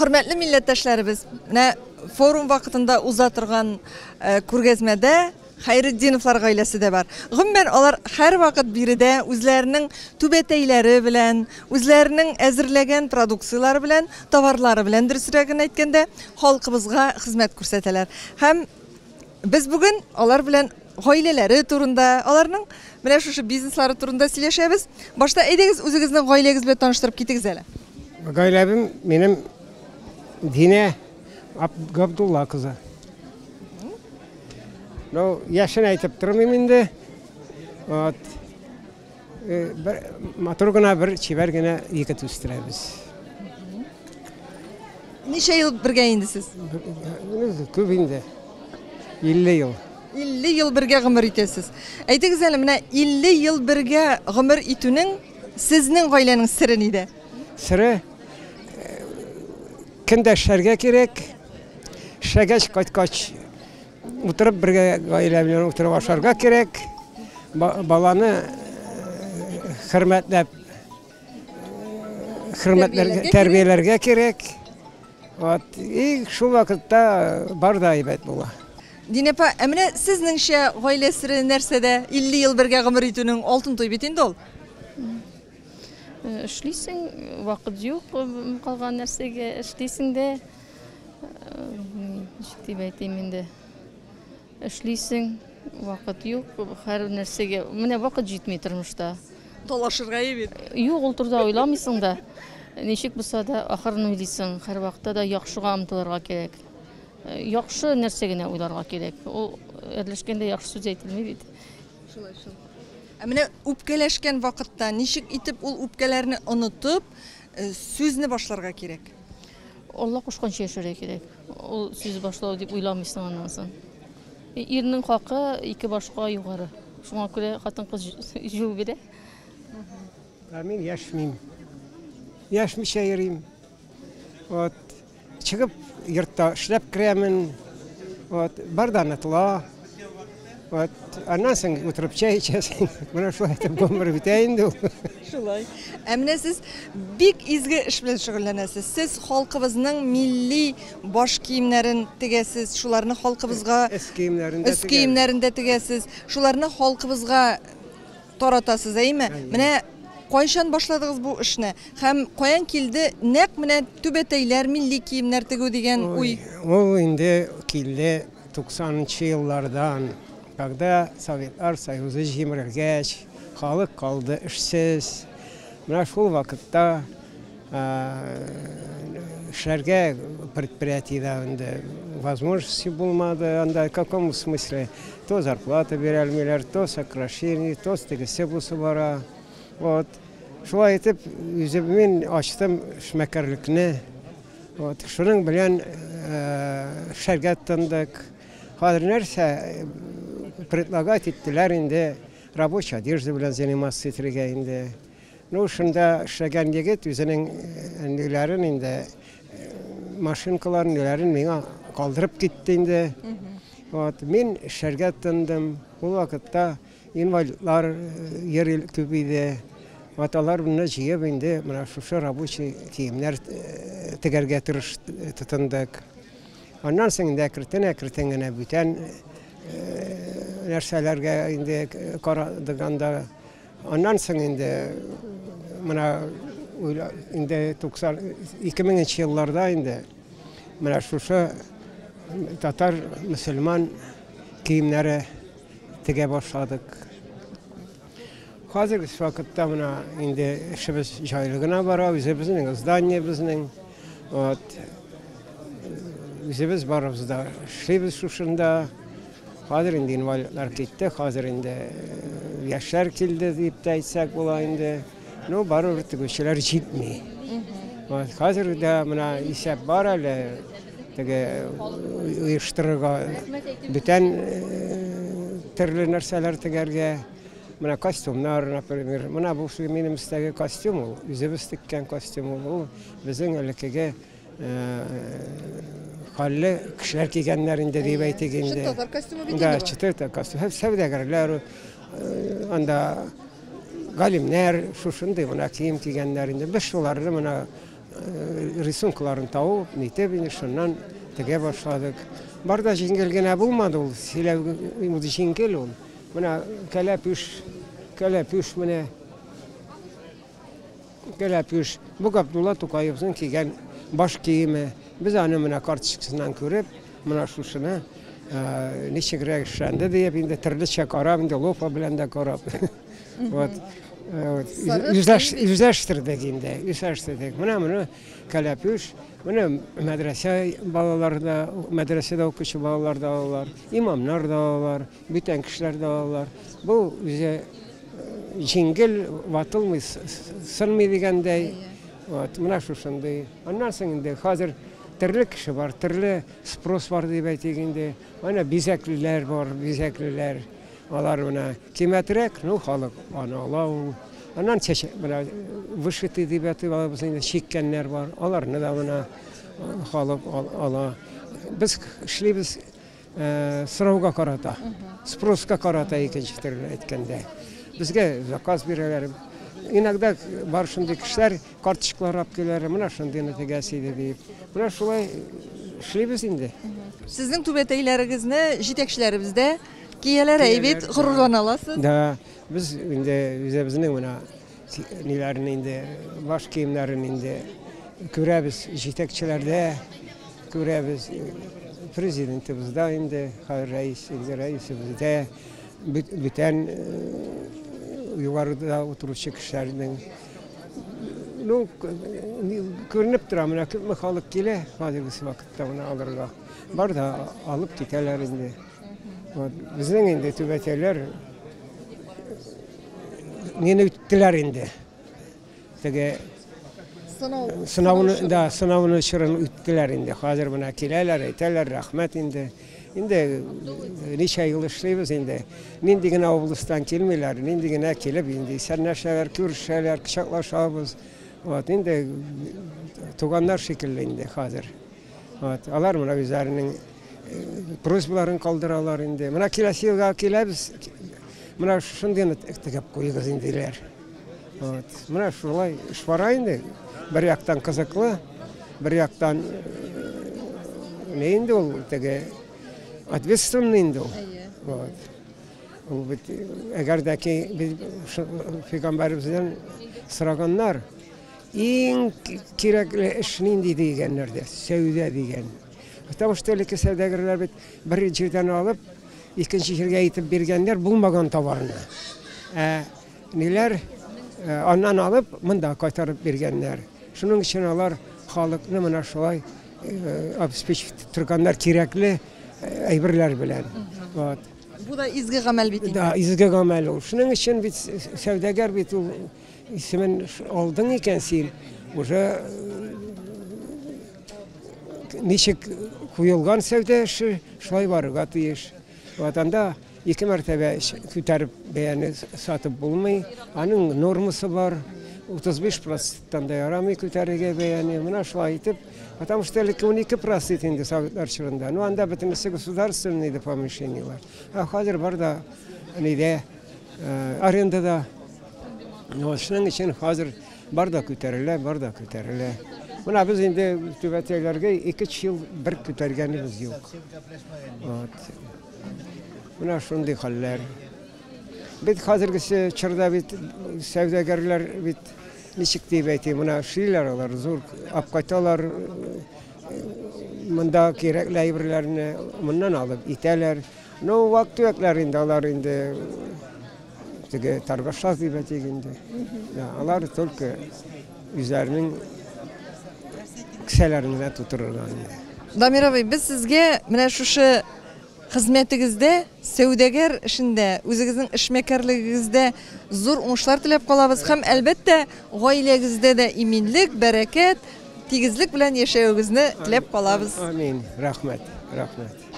Хөрмәтле милләттәшләребез, менә форум вакытында уза торган күргәзмәдә Хәйретдиновлар гаиләсе дә бар. Гомумән, алар һәрвакыт биредә үзләренең түбәтәйләре белән, үзләренең әзерләгән продукцияләре белән, товарлары белән, дөресрәген әйткәндә, халкыбызга хезмәт күрсәтәләр. Һәм без бүген алар белән гаиләләре турында, аларның менә шушы бизнеслары турында сөйләшәбез. Башта әйдәгез үзегезнең гаиләгез белән таныштырып китегез әле. Гаиләбем минем Динә Габдулла кызы. Ну, яшен әйтеп тормыйм инде. Вот. Э, бер, матур гына бер чибәр генә егет үстерәбез. Ничә ел бергә инде сез? Күп инде. 50 ел. 50 ел бергә гомер итәсез. Әйтегез әле, менә 50 ел бергә гомер итүнең сезнең гаиләнең сере нидә? Сере көн дә эшләргә кирәк. Эшләгәч, кайткач, утырып бергә гаилә белән утырып ашарга кирәк. Баланы хөрмәтләп хөрмәтләргә, тәрбияләргә кирәк. Вот. И шул вакытта бар да әйбәт була. Динә апа, ә менә сезнеңчә гаилә сере нәрсәдә? 50 ел бергә гомер итүнең алтын туй бит инде ул. Эшлисең, вакыт юк калган нәрсәгә, эшлисең дә, ничек дип әйтим инде. Эшлисең, вакыт юк, һәр нәрсәгә. Менә вакыт җитми тормышта. Талашырга бит. Юк, ул турыда уйламыйсың да. Ничек булса да, ахырын уйлыйсың. Һәрвакытта да яхшыга омтылырга кирәк. Яхшы нәрсә генә уйларга кирәк. Ул әрләшкәндә яхшы сүз әйтелми бит. Шулай шул. Ә менә үпкәләшкән вакытта ничек итеп ул үпкәләрне онытып, сүзне башларга кирәк? Алла кушканча яшәргә кирәк. Ул сүз башлау дип уйламыйсың аннан соң. Ирнең хакы ике башка югары. Шуңа күрә хатын-кыз җул бирә. Ә мин яшмим. Яшмичә йөрим. Вот. Чыгып йортта эшләп керәмен. Вот. Бар да онытыла. Вот. Аннан соң утырып чәй эчәсең. Менә шулай итеп гомер бетә инде ул. Шулай. Ә менә сез бик изге эш белән шөгыльләнәсез. Сез халкыбызның милли баш киемнәрен тегәсез, шуларны халкыбызга өс киемнәрен дә өс киемнәрен дә тегәсез, шуларны халкыбызга таратасыз, әйеме? Менә кайчан башладыгыз бу эшне һәм каян килде нәкъ менә түбәтәйләр, милли киемнәр тегү дигән уй? Ул инде килде 90 нчы еллардан, когда Советлар Союзы җимерелгәч, халык калды эшсез. Менә шул вакытта эшләргә предприятиедә инде возможности булмады. Анда в каком смысле? То зарплата бирә алмыйлар, то сокращение, то тегесе бусы бара. Вот. Шулай итеп, үзем мин ачтым эшмәкәрлекне. Вот, шуның белән эшләргә тотындык. Хәзер нәрсә предлагать иттеләр инде рабочая одежда белән заниматься итәргә инде. Ну, шунда эшләгән егет үзенең ниләрен инде машинкаларын, ниләрен миңа калдырып китте инде. Вот, мин эшләргә тотындым. Ул вакытта Инвалидлар йөри күп иде. Вот алар моны җыеп инде менә шушы рабочий киемнәр тегәргә тырыш тотындык. Аннан соң инде әкртен-әкртен генә бүтән нәрсәләргә инде карадык анда. Аннан соң инде менә инде 90 2000 елларда инде менә шушы татар мөселман киемнәре тегә башладык. Хәзерге вакытта менә инде эшебез җайлы гына бара, үзебезнең зданиебезнең. Вот. Үзебез барыбыз да эшлибез шушында. Хәзер инде инвалидлар китте, хәзер инде яшьләр килде дип тә әйтсәк була инде. Ну, барыбер тегүчеләр җитми. Вот, хәзер дә менә исәп бар әле, теге оештырырга бүтән төрле нәрсәләр тегәргә. Менә костюмнар, например. Менә бу минем өстәге костюм ул, үзебез теккән костюм ул. Ул безнең элеккеге хәлле кешеләр кигәннәр инде дип әйтик инде. Чын татар костюмы бит инде. Да, чын татар костюмы. Сәүдәгәрләр, анда галимнәр шушындый менә кием кигәннәр инде. Без шуларны менә рисункаларын табып, нитеп инде шуннан тегә башладык. Бар да җиңел генә булмады ул, сөйләү ул җиңел ул. Менә кәләпүш, кәләпүш менә кәләпүш. Бу Габдулла Тукаевның кигән баш киеме. Без аны менә карточкасыннан күреп, менә шушыны ничегрәк эшләнде диеп инде төрлечә карап, инде лупа белән дә карап. Вот. Үзләштердек инде, үзләштердек. Менә моны кәләпүш, менә мәдрәсә балалары да, мәдрәсәдә укучы балалар да алалар, имамнар да алалар, бүтән кешеләр дә алалар. Бу үзе җиңел, ватылмый, сынмый дигәндәй. Вот, менә шушындый. Аннан соң инде хәзер төрле кеше бар, төрле спрос бар дип әйтик инде. Әнә бизәклеләр бар, бизәклеләр. Алар менә кыйммәтрәк, ну халык аны ала ул. Аннан чәчәк менә вышитый дип әйтеп алабыз инде, чиккәннәр бар. Аларны да менә халык ала. Без эшлибез сорауга карата, спроска карата икенче төрле әйткәндә. Безгә заказ бирәләр. Иногда бар шундый кешеләр карточкалар алып киләләр, менә шундыйны тегәсе иде дип. Менә шулай эшлибез инде. Сезнең түбәтәйләрегезне җитәкчеләребез дә кияләр, әй бит, горурлана аласыз. Да, без инде үзебезнең менә ниләрен инде, баш киемнәрен инде күрәбез җитәкчеләрдә, күрәбез президентыбызда инде, хәзер рәис, инде рәисебездә, бүтән югарыда утыручы кешеләрнең. Ну, күренеп тора, менә күпме халык килә хәзерге вакытта менә алырга. Бар да алып китәләр инде. Вот, безнең инде түбәтәйләр нені үттеләр инде. Теге сынауны, да, сынауны чорын үттеләр инде. Хәзер менә киләләр, әйтәләр, рәхмәт инде. Инде ничә ел эшлибез инде. Нинди генә областьтан килмиләр, нинди генә килеп инде исәнләшәләр, күрешәләр, кочаклашабыз. Вот, инде туганнар шикелле инде хәзер. Вот, алар менә үзләренең просьбаларын калдыралар инде. Менә киләсе елга киләбез, менә шундыйны тегеп куегыз инде диләр. Вот, менә шулай эш бара инде. Бер яктан кызыклы, бер яктан не инде ул теге ответственный инде ул. Вот. Ул бит әгәр дә ки без пәйгамбәребездән сораганнар, иң кирәкле эш нинди дигәннәр дә, сәүдә дигән. Потому что элекке сәүдәгәрләр бит бер җирдән алып, икенче җиргә илтеп биргәннәр булмаган товарны. Ә ниләр аннан алып, монда кайтарып биргәннәр. Шуның өчен алар халыкны менә шулай обеспечить торганнар кирәкле әйберләр белән. Вот. Бу да изге гамәл бит инде. Да, изге гамәл ул. Шуның өчен бит сәүдәгәр бит ул исемен алдың икән син, уже ничек куелган сәүдә эше, шулай барырга тиеш. Вот анда ике мәртәбә күтәреп бәяне сатып булмый. Аның нормасы бар. 35 проценттан да ярамый күтәрергә бәяне. Менә шулай итеп, потому что элекке 12 процент инде советлар чорында. Ну, анда бөтенесе государственный иде помещениелар. Ә хәзер бар да нидә, арендада. Вот, шуның өчен хәзер бар да күтәрелә, бар да күтәрелә. Менә без инде түбәтәйләргә 2 ел бер күтәргәнебез юк. Вот. Менә шундый хәлләр. Бит хәзергесе чорда бит сәүдәгәрләр бит ничек дип әйтим, менә эшлиләр алар, зур алып кайталар, монда кирәкле әйберләрне моннан алып итәләр. Ну, вак-төякләр инде алар инде теге торгашлар дип әйтик инде. Алар только үзләренең кесәләрен генә тутырырга инде. Дамир абый, без сезгә менә шушы хезмәтегездә, сәүдәгәр эшендә, үзегезнең эшмәкәрлегегездә зур уңышлар теләп калабыз һәм әлбәттә гаиләгездә дә иминлек, бәрәкәт, тигезлек белән яшәвегезне теләп калабыз. Амин. Рәхмәт, рәхмәт.